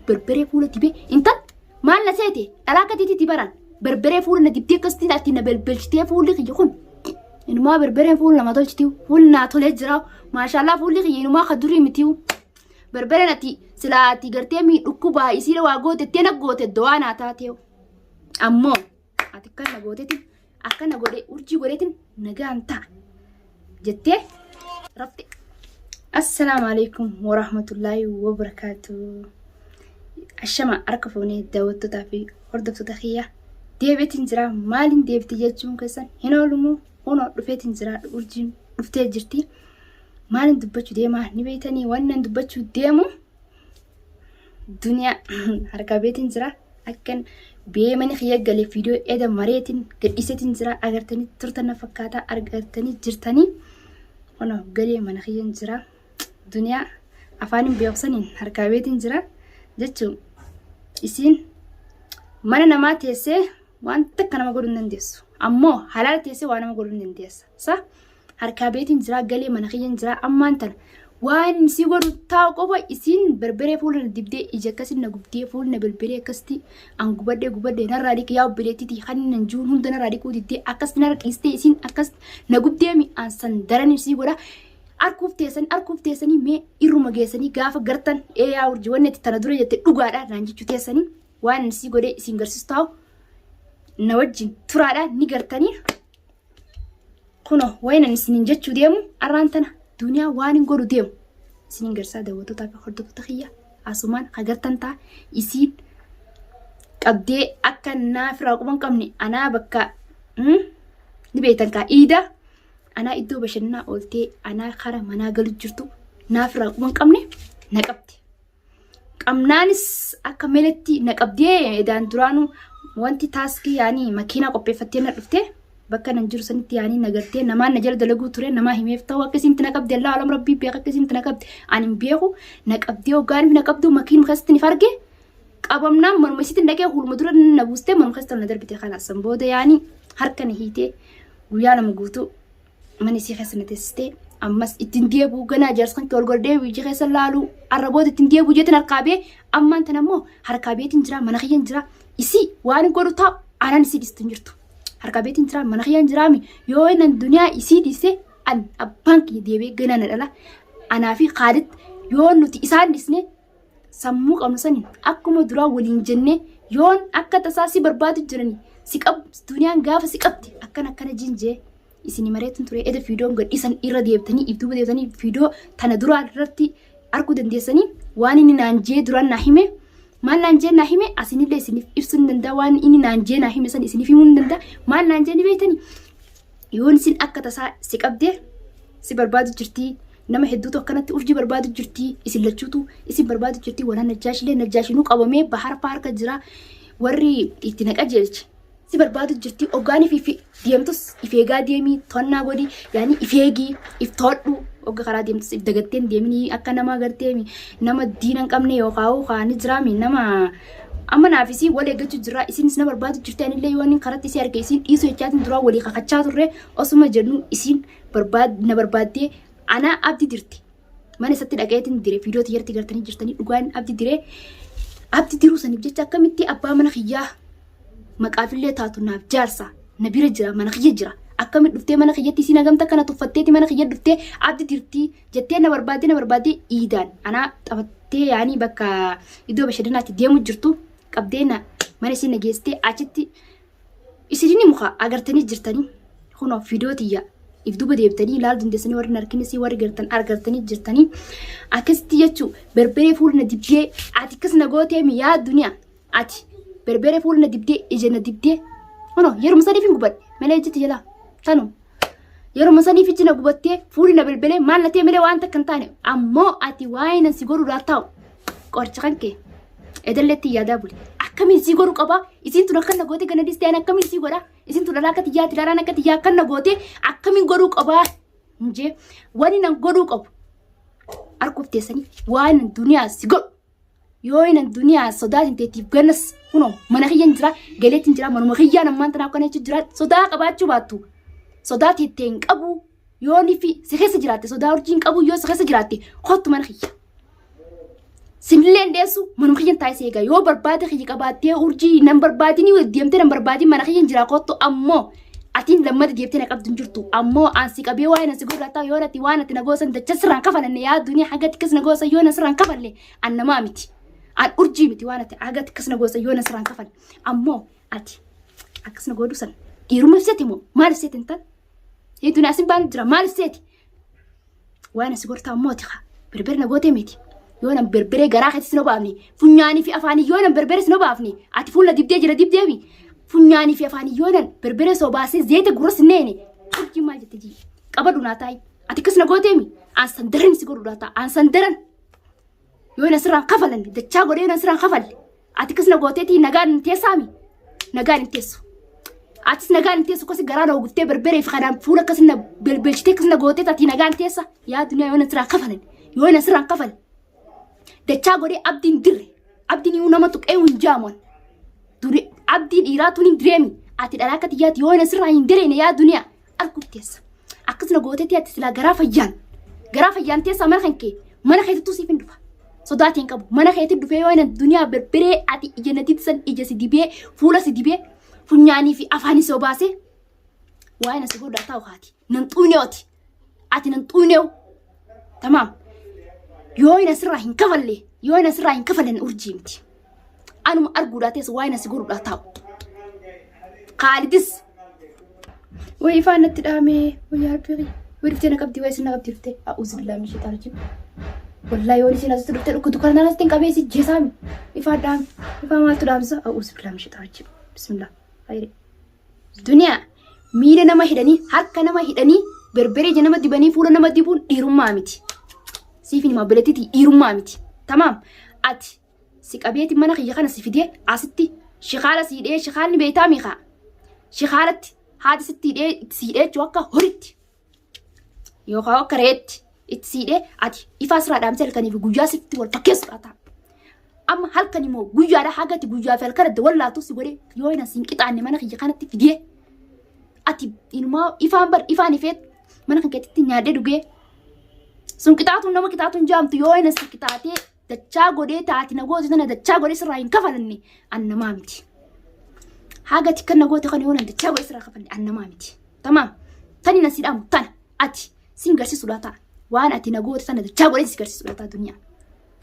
Berberee fuula dibee intal maal na seete dhalaa akka tiitiitti baran berberee fuula na dibdee akkasitti ati na belbelchitee fuulli kiyya kun inumaa berbereen fuula nama tolchitiyu fuulli naa tolee jira maashaallah fuulli kiyya inumaa ka durii mitiyu berbereen ati silaa ati gartee mii dhukkubaa isiira waa goote ittee na goote dowaa naa taateewu ammoo ati kan na gootetin akkana godhe urjii godhetin nagaan ta'a jettee rafte. Assalaamu alaikum warahmatullaahi wabarakaatu. Ashama harka fuunee daawwattootaa fi hordoftoota kiyya deebiitiin jira maaliin deebiti jechuun keessan hin oolumu kunoo dhufeetiin jira urjiin dhuftee jirti. Maaliin dubbachuu deemaa ni beektanii wannan dubbachuu deemu duniyaa harkaa beetiin jira akkan beemani kiyya galee viidiyoo eda mareetiin gadhiisetiin jira agartanii turtan na fakkaata argatanii jirtanii kunoo galee mana kiyyan jira duniyaa afaan hin beeksaniin harkaa beetiin jira jechuun isiin mana namaa teessee waan takka nama godhuu hin dandeessu ammoo halaala teessee waa nama godhuu hin dandeessa sa Harkaa beetiin jiraa galee mana kiyyan jiraa ammaan tana waan isii godhu taa'u qofa isiin berberee fuula na dibdee ija akkasi na gubdee fuula na belbelee akkasitti an gubadhee gubadhee narraa dhiqi yaa obboleettiiti kan nan jiruun hunda narraa dhiquu diddee akkas narra dhiistee isiin akkas na gubdee mi an san daran isii godha arkuuf teessanii arkuuf teessanii mee irruma geessanii gaafa gartan ee yaa urji wanni ati tana dura jette dhugaadha naan jechuu teessanii waan isii godhee isiin garsiisu taa'u na wajjin turaadha ni gartanii. Kuno wayinan isinin jechuu deemu arraan tana duniyaa waan hin godhu deemu isinin garsaa daawwattootaa fi hordoftoota kiyya asumaan hagartan ta'a isiin qabdee akka naaf irraa quba hin qabne anaa bakka ni beektan kaa iida anaa iddoo bashannanaa ooltee anaa kara manaa galu jirtu naaf irraa quba hin qabne na qabde. Qabnaanis akka meletti na qabdee edaan duraanuu wanti taaskii yaanii makiinaa qopheeffattee na dhufte bakka nan jiru sanitti yaanii na gartee namaan na jala dalaguu ture namaa himeef ta'u akka isiinti na qabde Allah alam rabbii beeka akka isiinti na qabde ani hin beeku na qabdee hoggaaniif na qabdu makiinuma keessatti ni farge qabamnaan manuma isiitti dhaqee huluma dura na buustee manuma keessatti na darbite kana san booda yaanii harka na hiitee guyyaa lama guutuu mana isii keessa na teessistee ammas ittiin deebi'u ganaa jaarsa kan kee ol godhee ija keessa laalu arra booda ittiin deebi'u jeetiin harkaa bee ammaan tana immoo harkaa beetiin jira mana kiyyan jira isii waan godhu taa'u anaan isii dhiistu hin jirtu harkaa beetiin jira mana kiyyan jiraami yoo innan duniyaa isii dhiise an abbaan kiyya deebi'ee ganaa na dhala anaa fi Kaalid yoo nuti isaan dhiisne sammuu qabnu saniin akkuma duraa waliin jennee yoon akka tasaa si barbaadu jirani si qabu duniyaan gaafa si qabdi akkana akkana jinjee isin mareetin ture eda fiidoon gadhiisan irra deebitanii if duuba deebitanii fiidoo tana duraa irratti arguu dandeessanii waan inni naan jee duraan naa hime maal naan jee naa hime asinillee isiniif ibsuu ni danda'a waan inni naan jee naa hime san isiniif himuu ni danda'a maal naan jee ni beektanii yoon isin akka tasaa si qabdee si barbaadu jirtii nama hedduutu akkanatti urjii barbaadu jirtii isin lachuutu isin barbaadu jirtii walaa najjaashillee najjaashinuu qabamee bahar faa harka jira warri itti na qajeelche si barbaadu jirtii oggaanii fi deemtus if eegaa deemii to'annaa godhi yaani if eegii if to'adhu ogga karaa deemtus if dagatteen deeminii akka nama garteemi nama diina hin qabne yookaan kaani jiraami nama amma naaf isii wal eeggachuu jira isinis na barbaadu jirti anillee yoo inni karatti isii arge isiin dhiisuu jechaatiin duraa walii kakachaa turre osuma jennu isiin barbaad na barbaaddee anaa abdi dirti mana isatti dhaqeetiin dire viidiyoo tiyyarti gartanii jirtanii dhugaan abdi dire abdi diruu saniif jecha akkamitti abbaa mana kiyyaa maqaafillee taatu naaf jaarsa na bira jira mana kiyya jira akkamitti dhuftee mana kiyyatti isiin hagamta kana tuffatteeti mana kiyya dhuftee abdi dirtii jettee na barbaaddee na barbaaddee iidaan anaa taphattee yaanii bakka iddoo bashannanaatti deemu jirtu qabdee na mana isiin na geessitee achitti Isinini muka agartanii jirtanii kunoo viidiyoo tiyya if duuba deebitanii ilaaluu dandeessanii warri hin arginis warri gartan argartanii jirtanii akkasitti jechuu berberee fuula na dibdee ati akkas na gootee mi yaa duniyaa ati berberee fuula na dibdee ija na dibdee kunoo yeruma saniif hin gubadhe malee ijji tiyya laa tanu yeruma saniif ijji na gubattee fuulli na belbelee maal na ta'e malee waan takka hin taane ammoo ati waa'ee nan si godhuudhaa taa'u qoricha kan kee edalleetti yaadaa buli akkamiin sii godhu qaba isiin tun akkan na goote gana dhistee ani akkamiin sii godha isiin tun dhalaa akka tiyyaati dhalaan akka tiyyaa akkan na goote akkamiin godhuu qabaa hinjee wani nan godhuu qabu arguuf teessanii waan duniyaa si godhu yoo inan duniyaa sodaatin teetiif ganas kunoo mana kiyyan jira galeetiin jira manuma kiyyaan ammaan tanaaf kana jechuun jira sodaa qabaachuu baattu sodaa teettee hin qabu yoo nifi si keessa jiraatte sodaa urjii hin qabu yoo si keessa jiraatte kottu mana kiyya. Sinillee hin dheessu manuma kiyyan taa'ee si eega. Yoo barbaade kiyya qabaattee urjii nan barbaadini deemtee nan barbaadin mana kiyyan jira kottu ammoo atiin lammata deemtee na qabdu hin jirtu. Ammoo an si qabee waa'ee na si godhataa yoo ati waan ati na goosan dacha sirraan kafalanne yaa duniyaa haga xiqqis na goosan yoo na sirraan kafalle an namaa miti. An urjii miti waan ati haga xiqqis na goosan yoo na sirraan kafalle. Ammoo ati akkas na godhu san dhiiruma ibseeti moo maal ibseeti intal? Hedduu na asin baanu jira maal ibseeti? Waan asi gortaa immoo ati kaa berbere na gootee miti. Yoo nan berberee garaa keetti sin obaafne funyaanii fi afaanii yoo nan berbere sin obaafne ati fuula dibdee jira dibdeemi funyaanii fi afaanii yoo nan berbere soo baasee zeeta gurra sin neene urjii maal jette jii qabadhu naa taa'i ati akkas na gooteemi aan san daran si godhu laataa aan san daran yoo na sirraan kafalanne dachaa godhee yoo na sirraan kafalle ati akkas na gooteetii nagaan hin teessaami nagaan hin teessu. Atis nagaan hin teessu akkasi garaa na oguftee berberee fi kanaan fuula akkas na belbelchitee akkas na gootee ati nagaan teessa yaa duniyaa yoo na sirraan kafalan yoo na sirraan kafalan dachaa godhee abdiin dirre abdiin iyyuu nama tuqee hin jaamuan duri abdii dhiiraa tun hin direemi ati dhalaa akka tiyyaati yoo na sirraa hin direene yaa duniyaa arguuf teessa. Akkas na gootetti ati silaa garaa fayyaan garaa fayyaan teessaa mana kan kee mana keetittuu siif hin dhufa. Sodaatii hin qabu. Mana keetti dhufee yoo inni duniyaa berberee ati ija na dibsan ija si dibee fuula si dibee funyaanii fi afaan si obaasee waa'ee na si godhaa taa'u haati. Nan xuuneoti. Ati nan xuuneewu. Tamaam. Yoo inni asirraa hin kafalle yoo inni asirraa hin kafalle urjii miti. Anuma arguudhaa teessa waa'ee na si godhuudhaa taa'u. Khaalidis Way ifaan natti dhaame way yaa rabbii kiyya. Way dhuftee na qabdi way isin na qabdi dhuftee. A'uuzu billaahi min shaytaan rajiim. Wallahi yoo isin asitti dhuftee dhukkutu kana naan asitti hin qabee si jeesaami. Ifaan dhaame. Ifaa maaltu dhaamsa? A'uuzu billaahi min shaytaan rajiim. Bismillah. Hayri. Duniyaa miila nama hidhanii harka nama hidhanii berberee ija nama dibanii fuula nama dibuun dhiirummaa miti. Siif hin himaa obboleettiitii dhiirummaa miti. Tamaam. Ati si qabeeti mana kiyya kana si fidee asitti shikaala si hidhee shikaalni beektaa miikaa shikaalatti haati sitti hidhee itti si hidhee jechuun akka horitti yookaan akka re'eetti itti si hidhee ati ifaa sirraa dhaamsee halkanii fi guyyaa sitti wal fakkeessuudha ta'a. Amma halkan immoo guyyaadha haga ati guyyaa fi halkan adda wallaaltu si godhee yoo hin asiin qixaanne mana kiyya kanatti fidee ati inumaa ifaan bar ifaan ifee mana kan keetitti nyaadhee dhugee sun qixaatuun nama qixaatuun jaamtu yoo hin asiin qixaatee dachaa godhee taati na goote tana dachaa godhee sirraa hin kafalanne an namaa miti. Haga ati kan na goote kana yoo nan dachaa godhee sirraa kafalanne an namaa miti. Tamaam. Tani na si dhaamu tana ati sin garsiisuudha ta'a. Waan ati na goote tana dachaa godhee si garsiisuudha ta'a duniyaa.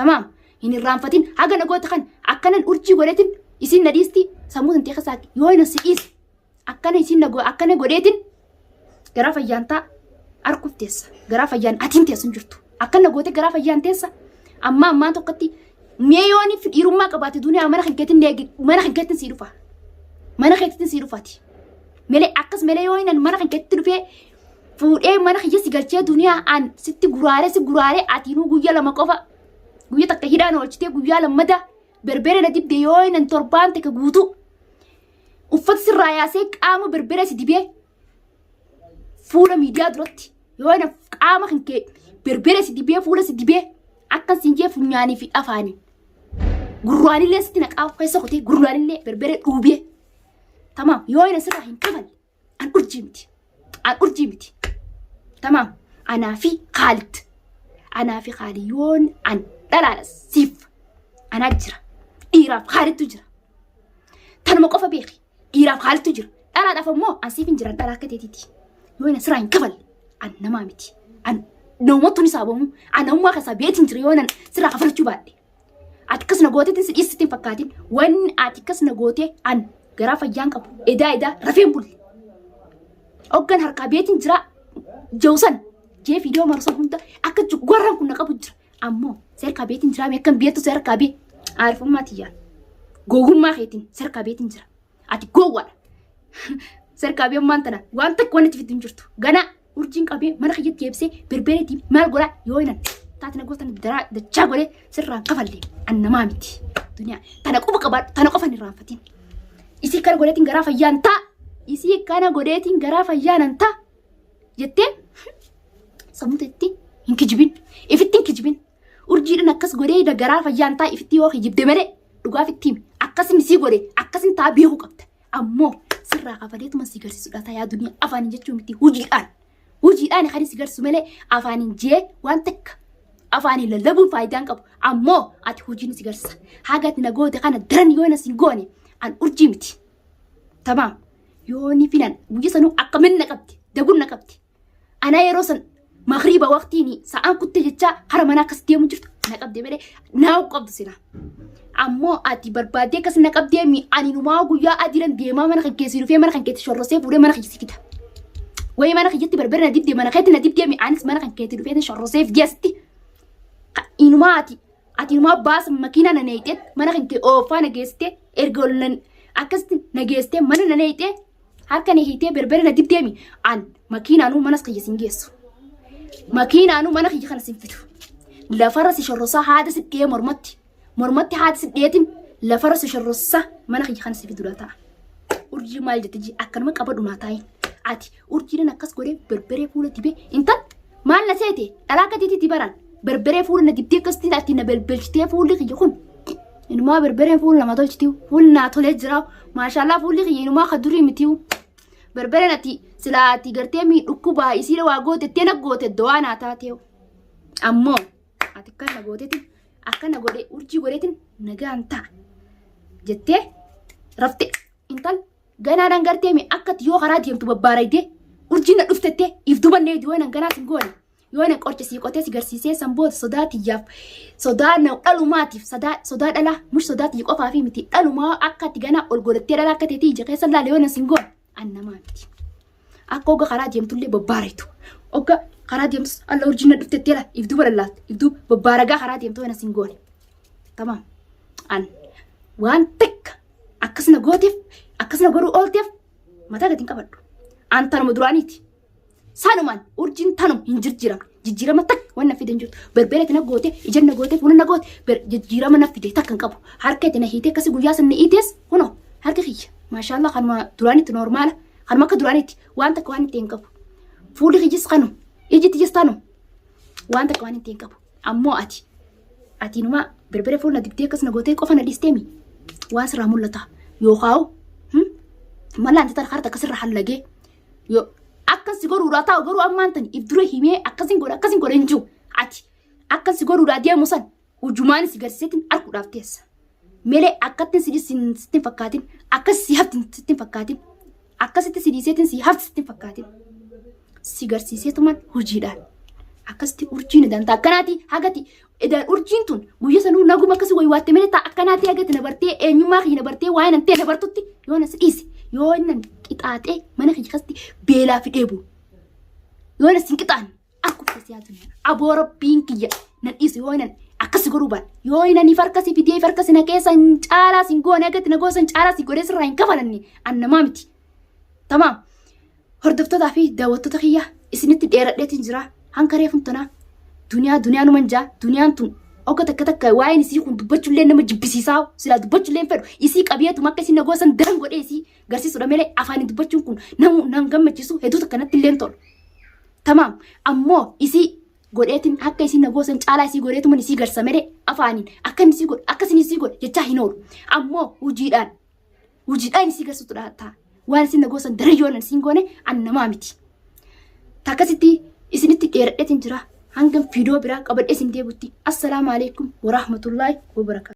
Tamaam. Hin irraanfatin haga na goote kana akkanan urjii godheetin isin na dhiisti sammuu tantee keessaa yoo na si dhiise Akkana isin na akkana godheetin garaa fayyaan taa arkuuf teessa. Garaa fayyaan atiin teessu hin jirtu. Akkana goote garaa fayyaan teessa. Ammaa ammaa tokkotti mee yooni dhiirummaa qabaate duniyaa mana kan keetin mana kan keetin sii dhufa. Mana keetin sii dhufaati. Melee akkas melee yoo inni mana kan keetti dhufee fuudhee mana kiyya si galchee duniyaa an sitti guraaree si guraaree atiinuu guyya lama qofa guyya takka hidhaan oolchitee guyyaa lammada berbere na dibde yoo inni torbaan takka guutuu Uffata sirraa yaasee qaama berbere si dibee fuula miidiyaa duratti yoo na qaama kan kee berbere si dibee fuula si dibee akka siin jee funyaanii fi afaaniin gurraanillee sitti naqaa keessa kutee gurraanillee berbere dhuubee tamaam yoo na sirraa hin kafalle an urjii miti an urjii miti tamaam anaa fi Khaalid anaa fi Khaalid yoon an dhalaadha siif anaa jira dhiiraaf Khaalidtu jira Tanuma qofa beeki. Dhiiraaf haaltu jira. Dhalaadhaaf ammoo an siif hin jiran dhalaa akka teetiiti. Yoo inni sirraa hin kafalle an namaa miti. An namummattuun isaa boomu an namummaa keessaa beetiin jira yoo nan sirraa kafalachuu baadhe. Ati akkas na gooteetiin si dhiissitti hin fakkaatin. Wanni ati akkas na gootee an garaa fayyaan qabu edaa edaa rafeen bulle. Hoggan harkaa beetiin jira jawsan jee fiidiyoo marsan hunda akka warraan kun na qabu jira. Ammoo seerkaa beetiin jira akkam beektu seerkaa bee aarifummaa tiyyaan gowwummaa keetiin seerkaa beetiin jira. Ati gowwaadha. Seerkaa bee ammaan tana waan takka wanni itti fiddu hin jirtu. Ganaa urjiin qabee mana kiyyatti deebisee berbereetiin maal godhaa yoo hinan taate na gootan daraa dachaa godhee sirraan kafalle an namaa miti. Duniyaa tana quba qabaadhu tana qofa hin irraanfatin. Isii kana godheetiin garaa fayyaan ta'a. Isii kana godheetiin garaa fayyaan ta'a. Jettee sammuu teetti hin kijibin. Ifitti hin kijibin. Urjiidhaan akkas godhee garaa fayyaan ta'a ifitti yoo kijibde malee dhugaaf itti himi. Akkasin sii godhe akkasin ta'a beekuu qabda. Ammoo sirraa kafaleetuma si garsiisudha ta'a yaa duniyaa afaaniin jechuu miti hojiidhaan. Hojiidhaan kan si garsiisu malee afaaniin jee waan takka Afaaniin lallabuun faayidaa hin qabu. Ammoo ati hojiin si garsiisa. Haga ati na goote kana daran yoo na sin goone an urjii miti. Tamaam. Yoo ni filan guyya sanuu akkamin na qabdi daguun na qabdi. Anaa yeroo san makriiba waqtiin sa'aan kutte jechaa hara manaa akkas deemu jirtu na qabde malee naa qabdu silaa. Ammoo ati barbaaddee akkas na qabdee mi ani numaa guyyaa adiiran deemaa mana kan keessi dhufee mana kan keetti shorrosee fuudhee mana kiyya si fida. Wayii mana kiyyatti barbare na dibdee mana keetti na dibdee mi anis mana kan keetti dhufee shorrosee fidee asitti. Inumaa ati ati inumaa baasa makiinaa na neeyxee mana kan kee oofaa na geessitee erga ol nan akkasitti na geessitee mana na neeyxee harka na hiitee berbere na dibdee mi an makiinaanuu manas kiyya sin geessu. Makiinaanuu mana kiyya kana sin fidu. Lafarra si shorrosaa haada si dhiyee mormatti. Mormatti haada si dhiyeetin lafarra si shorrosaa mana kiyya kana si fidu ta'a. Urjii maal jette ji akkanuma qabadhu naa taa'in. Ati urjiidhaan akkas godhee berberee fuula dibee intal maal na seete dhalaa akka tiitiitti baran berberee fuula na dibdee akkasitti ati na belbelchitee fuulli kiyya kun inumaa berbereen fuula nama tolchitiyu fuulli naa tolee jira maashaallah fuulli kiyya inumaa ka durii mitiyu berbereen ati silaa ati gartee mii dhukkubaa isiidha waa goote ittee na goote dowaa naa taateewu ammoo ati kan na gooteetiin akkana godhee urjii godheetiin nagaan ta'a jettee rafte intal ganaadhaan gartee mi akka ati yoo karaa deemtu babbaarayde urjiin na dhuftettee if dubannee yoo nan ganaa sin goone yoo nan qorcha sii qotee si garsiisee san booda sodaa tiyyaaf sodaa na dhalumaatiif sodaa sodaa dhalaa mush sodaa tiyya qofaa fi miti dhalumaa akka ati ganaa ol godhattee dhalaa akka teetii ija keessa laale yoo nan sin goone an namaa miti. Akka ogga karaa deemtullee babbaaraytu. Ogga karaa deemtus alla urjiin na dhuftettee la if duuba lallaaltu if duuba babbaaragaa karaa deemtu yoo nan sin goone. Tamaam. An waan takka akkas na gooteef akkas na godhuu oolteef mataa gadi hin qabadhu. An tanuma duraaniiti. Sanumaan urjiin tanuma hin jijjiiramne. Jijjiirama takka waan na fide hin jirtu. Berbera itti na goote, ija na goote, fuula na goote, jijjiirama na fide takka hin qabu. Harka itti na hiitee akkasii guyyaa san na hiitees kunoo harka kiyya. Maashaallah kanuma duraanitti noormaala. Kanuma akka duraanitti waan takka waan itti hin qabu. Fuulli kiyyis kanuma, iji tiyyis tanuma. Waan takka waan itti hin qabu. Ammoo ati ati inuma berbere fuula na dibdee akkas na gootee qofa na dhiisteemi. Waan sirraa mul'ata. Yookaan malaan tatan harta akkasirra hallagee yoo akkas si godhuudhaa taa'u garuu ammaan tani if dura himee akkasin godha akkasin godha hin jiru ati akkas si godhuudhaa deemu san ujumaan si garsiiseetiin arguudhaaf teessa. Melee akkatti si sitti hin fakkaatin akkas si hafti sitti hin fakkaatin akkasitti si dhiiseetiin si hafti sitti hin fakkaatin si garsiiseetumaan hojiidhaan akkasitti urjiin dantaa akkanaati hagati edaan urjiin tun guyya sanuu naguma akkasi waywaatte malee taa akkanaati hagati na bartee eenyummaa kiyya na bartee waa'ee nan ta'e na bartutti yoo na si dhiise yoo nan qixaaxee mana kiyya keessatti beelaa fi dheebu yoo na sin qixaanne akkuma si yaadu aboo rabbiin kiyya nan dhiisu yoo nan akkasi godhuu baadhe yoo nan if harka si fidee if harka si na keessa hin caalaa sin goone hagati na goosan caalaa si godhee sirraa hin kafalanne an namaa miti. Tamaam. Hordoftootaa fi daawwattoota kiyya isinitti dheeradheetiin jira. Hanka reefun tanaa duniyaa duniyaa numan jaa duniyaan tun ogga takka takka waa'een isii kun dubbachuullee nama jibbisiisaa silaa dubbachuullee hin fedhu isii qabeetuma akka isin nagoosan daran godhee isii garsiisuudha malee afaaniin dubbachuun kun namu nan gammachiisu hedduu takka natti illee hin tolu. Tamaam ammoo isii godheetiin akka isin nagoosan caalaa isii godheetuman isii garsa malee afaaniin akka inni isii godhe akka isin isii godhe jechaa hin oolu. Ammoo hojiidhaan hojiidhaan isii garsuutu ta'a. Waan isin nagoosan daran yoo isin goone an namaa miti. Takkasitti isinitti dheeradheetiin jira. Hangam viidiyoo biraa qabadhee isin deebutti. Assalaamu alaikum warahmatullaahi wabarakaatu.